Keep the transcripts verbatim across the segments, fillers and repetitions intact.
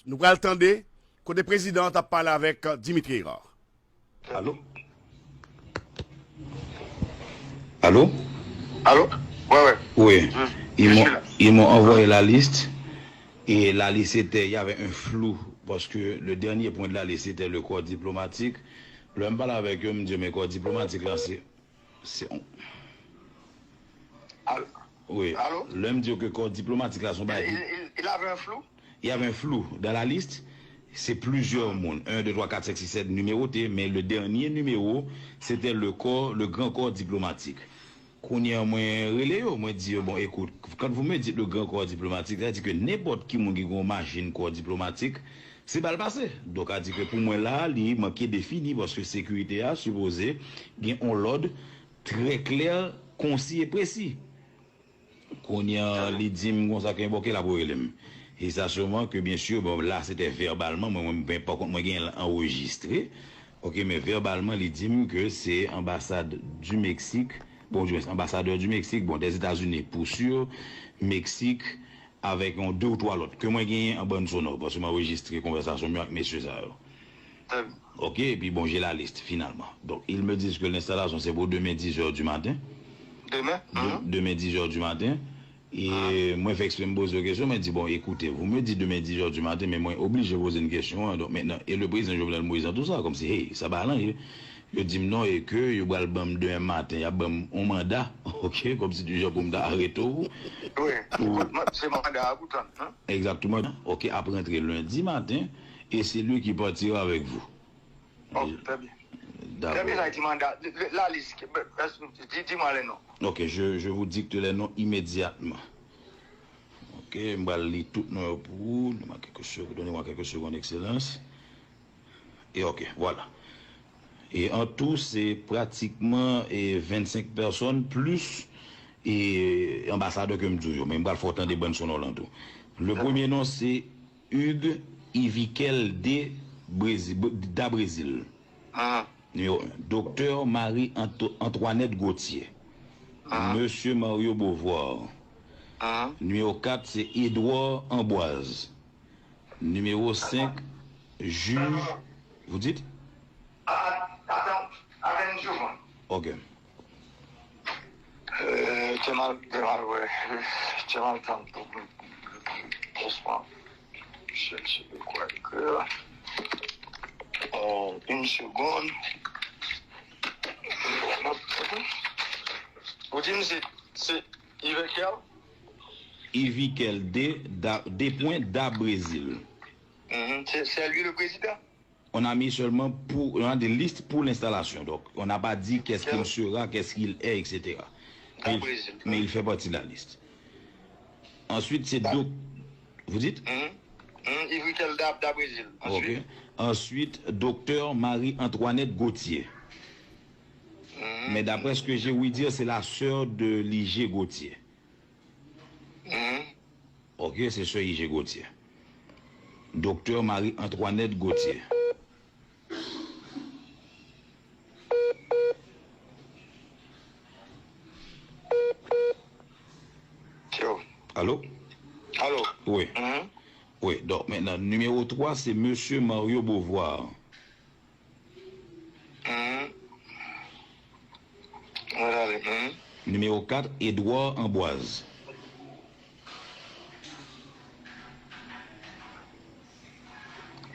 Nou pral tande kote prezidan an t ap pale avèk Dimitri Hérard. Allô? Allô? Allô? Ouais, ouais. Oui. Hmm. Ils Je m'ont suis là. Ils m'ont envoyé la liste. Et la liste était, il y avait un flou. Parce que le dernier point de la liste, c'était le corps diplomatique. Lè m pale avèk yo, m di yo, men kò diplomatik la, se. Se on. Allô? Oui. Allô? Lè m di yo ke kò diplomatik la, se on Il, bagay. il, il avait un flou? Il y avait un flou dans la liste. C'est plusieurs moun. Un, deux, trois, quatre, cinq, six, sept numérotés, mais le dernier numéro, c'était le corps, le grand corps diplomatique. Kounye a, mwen rele yo, mwen di yo, bon, écoute, quand vous me dites le grand corps diplomatique, sa di ke nenpòt ki moun ki gen yon machin kò diplomatik, se ba l pase. Donk, sa di ke pou mwen la, li manke defini, paske sekirite a sipoze gen yon lòd trè klè, konsi e presi. Kounye a, li di m konsa ke, bon, ke l ap rele m. E sa sèlman ke, byen si, bon, la, se te vèbalman, mwen, mwen, mwen, pa kont, mwen gen l anrejistre. Ok, men vèbalman, li di m ke se anbasad du Mexique, bon, du moins, ambassadeur du Mexique, bon, des États-Unis, pour sûr, Mexique, avec un, deux ou trois lòt, ke mwen genyen an bann sonò, paske mwen anrejistre konvèsasyon m yo ak mesye sa yo. Très bien. Ok, epi bon, j'ai la liste, finalement. Donc, ils me disent que l'installation, c'est pour demain dix heures du matin. Demain? De- Demain dix heures du matin. E mwen fè eksprè m poze yo kesyon, mwen di, bon, écoutez, vous me dites demain dix heures du matin, men mwen oblije poze n kesyon an. Donk, mentnan, e le prezidan Jovenel Moïse an tou sa, kòmsi, hey, sa pa lan ye. Yo di m non, e ke yo pral ban m demen maten, y ap ban m yon manda, ok, kòmsi di jan pou m ta arete w. Oui. Se manda a pou tann, hein? Exactement. Ok, ap rantre lendi maten, et c'est lui qui partira avec vous. Oh, très bien. D'accord. Très bien, ça dit mandat. Le- le- La liste, dis, dis-moi les noms. Ok, je, je vous dicte les noms immédiatement. Ok, m pral li tout non yo pou ou. Donne-moi quelques secondes, donnez-moi quelques secondes, Excellence. Et ok, voilà. Et en tout, c'est pratiquement, eh, vingt-cinq personnes plus, eh, anbasadè ke m di w yo. Men m pral fè w tande bann sonò lan tou. Le premier nom, c'est Hugues Ivikel de Brésil, da Brésil. Hein? Numéro un, Docteur Marie Anto- Antoinette Gauthier. Ah. Monsieur Mario Beauvoir. Hein? Numéro quatre, c'est Edouard Amboise. Numéro cinq, juge. Vous dites? Ah, attends, attends une seconde. Ok. Euh, t'es mal, t'es mal, ouais. T'es mal, t'es mal. Doucement. Je ne sais plus quoi écrire. Euh, une seconde. Vous dites, c'est, c'est Ivekel? Ivikel de, da, de point da Brésil. Mhm. C'est, c'est lui le président? On a mis seulement pour, on a des listes pour l'installation. Donc, on n'a pas dit qu'est-ce qu'il Quel- sera, qu'est-ce qu'il est, et cetera. Da Mais il- Brésil. Mais il fait partie de la liste. Ensuite, c'est Da- doc-, vous dites? Mhm. Mhm. Ivekel da, da Brésil. Ok. Ensuite, Ensuite, docteur Marie-Antoinette Gauthier. mhm. Mais d'après ce que j'ai ouï dire, c'est la sœur de l'I G Gauthier. Mhm. Ok, c'est sœur I G Gauthier. Docteur Marie-Antoinette Gauthier. Yo. Allô? Allô? Oui. Mhm. Oui, donc maintenant, numéro trois, c'est Monsieur Mario Beauvoir. Mhm. Mwen ale. Mhm. Numéro quatre, Edouard Amboise.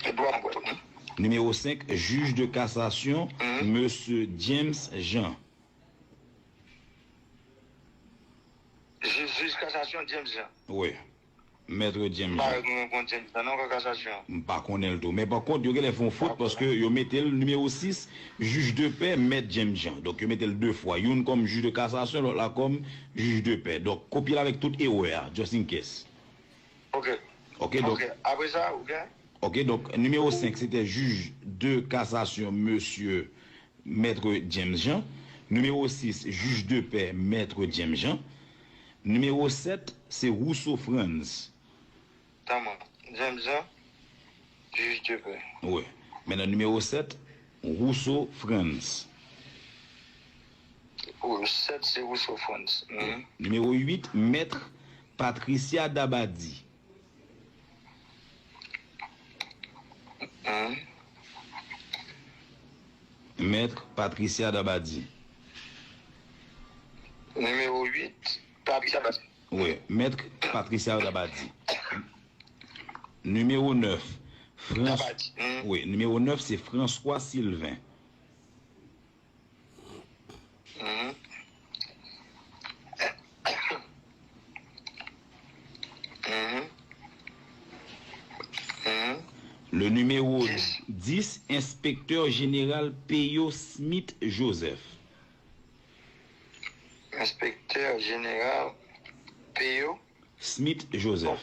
Edouard Amboise. Mhm. Numéro cinq, juge de cassation, Mhm. Monsieur James Jean. Jij, jij kasasyon James Jean. Oui. Mèt James Pa Jean. Mwen konn James Jean nan kasasyon. M pa konnen l tou. Men pa kont, yo genlè fè yon fot paske yo mete l nimewo sis, jij de pè, Mèt James Jean. Donk, yo mete l de fwa. Youn kòm jij de kasasyon, lòt la kòm jij de pè. Donk, kopye l avèk tout erè a, just in case. Ok. Ok, donk, Ok. Apre sa, ou gen? Ok, donk, nimewo senk, se te jij de kasasyon, mesye Mèt James Jean. Nimewo sis, jij de pè, Mèt James Jean. Nimewo sèt, se Rousseau Frantz. Tanman. James Jean, jij de pè. Wi. Mentnan, nimewo sèt, Rousseau Frantz. Pou sèt, se Rousseau Frantz. Mhm. Nimewo uit, Mèt Patricia Dabadie. Maître Patricia Dabadi. Nimewo uit, Patricia Dabadi. Wi, Maître Patricia Dabadi. Nimewo nèf, Frans-, Dabadi. Wi, nimewo nèf, se François Sylvain. Mhm. Mhm. Mhm. Le numéro dix, inspecteur général Peyo Smith Joseph. Inspecteur général Peyo. Smith Joseph.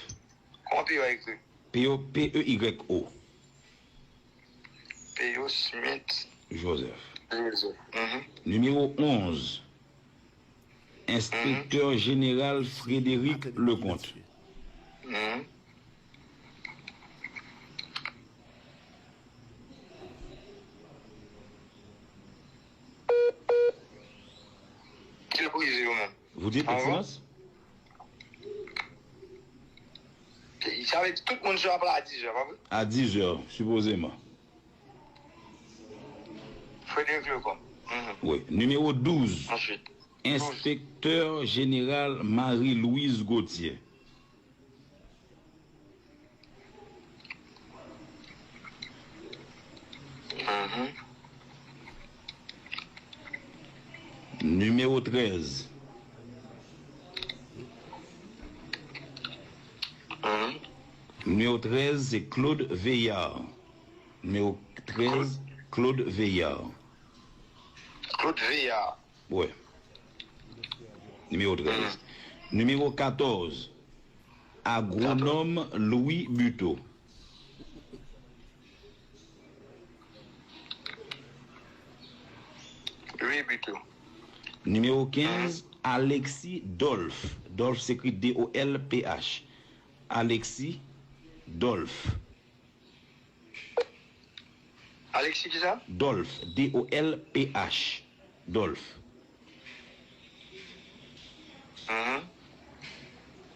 Kòman Peyo a ekri? Peyo, P E Y O. Peyo Smith Joseph. Joseph. Mhm. Numéro onze, inspecteur général Frédéric Leconte. Mhm. Ki l ap rive yo menm? Vous dites, Excellence? Sa vle di tout moun sou apèl a dizè, pa vre? À dix heures, supposément. Frédéric Leconte. Mhm. Wi. Numéro douze. Ensuite. Inspecteur général Marie-Louise Gauthier. Mhm. Numéro treize. Mhm. Numéro treize, c'est Claude Veillard. Numéro treize, Claude Veillard. Claude Veillard. Wi. Nimewo trèz. Nimewo katòz, agwonòm Louis Buteau. Louis Buteau. Nimewo kenz, Alexis Dolph. Dolph se ekri D O L P H. Alexis Dolph. Alexis kisa? Dolph, D O L P H. Dolph. Mhm.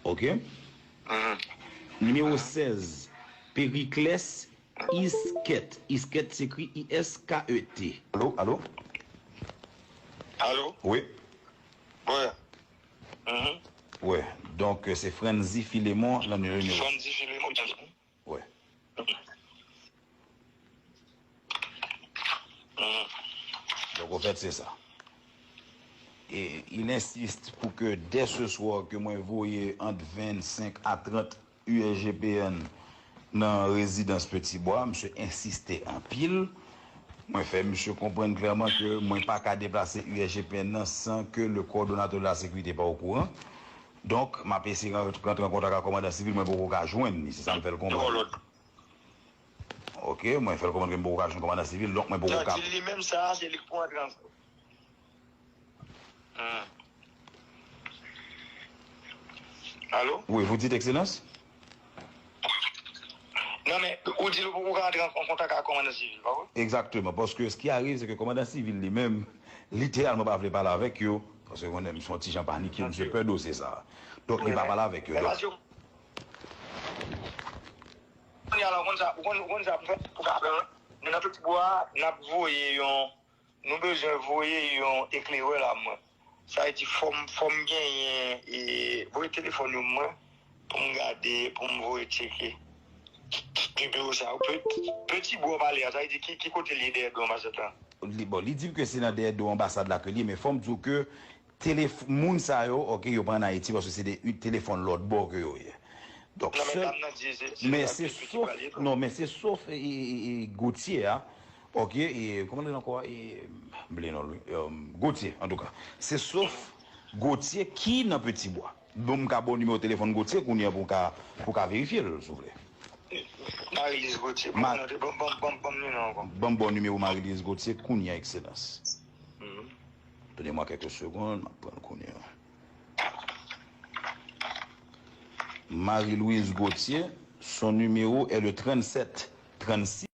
Ok. Mhm. Nimewo sèz, Pericles Isket. Isket se ekri I S K E T. Alo, alo? Alo? Wi. Wi. Mhm. Wi. Donk, se Franzy Philemon nan nimewo. Franzy Philemon. Wi. Mhm. Donk, anfèt, se sa. E il insiste pour que dès ce soir que mwen voye ant vennsenk a trant U S G P N nan rezidans Petit Bois, misye ensiste anpil. Mwen fè misye konprann klèman ke mwen pa ka deplase U S G P N nan san ke le coordonnateur de la sécurité pa okouran. Donk, m ap eseye ran-, rantre an kontak ak kòmandan sivil, mwen poko ka jwenn li, se sa m fè l konprann. Ok, mwen fè l konprann ke m poko ka jwenn kòmandan sivil, donk mwen poko ka. Non, di li menm sa, se li k pou antre an. Hmm. Alo? Wi, vous dites, Excellence? Non, men, ou di l ou poko ka antre an, an kontak ak kòmandan sivil, pa vre? Exactement, parce que ce qui arrive, c'est que kòmandan sivil li menm, literalman pa vle pale avèk yo, paske konnen misye yon ti jan panike, misye pè dosye sa. Donk, li pa pale avèk yo. Donk, kounye a la, ou konn sa, ou konn, ou konn sa pou fè, pou ka fè, nou nan Petit Bois, n ap voye yon, nou bezwen voye yon eklerè la, mwen. Sa vle di, fò m, fò m genyen, e, voye telefòn yo mwen, pou m gade, pou m voye tcheke. Ki, ki, ki biwo sa? Pe-, Petit Bois pale a, sa vle di, ki, ki kote l ye dèyè do anbasad la? Li, bon, li di m ke se nan dèyè do anbasad la ke li ye, men fò m di w ke telef-, moun sa yo, ok, yo pa ann Ayiti, paske se de, telefòn lòt bò ke yo ye. Donk, non, men sèl, dam nan di se, se men se sof, non, men se sof, e, e, e, Gauthier a, ok, e, kòman l rele ankò, e, m bliye non l, wi, e, Gauthier, antouka. Se sof Gauthier ki nan Petit Bois. Bon, m ka ba w nimewo telefòn Gauthier kounye a pou w ka, pou w ka verifye l, souple. Marie-Lise Gauthier. Ma- Ban, ban, ban, ban m nimewo ankò. Ban m ba w nimewo Marie-Lise Gauthier kounye a, Excellence. Mhm. Donnez-moi quelques secondes, m ap pran l kounye a. Marie-Louise Gauthier, son numéro est le trente-sept trente-six.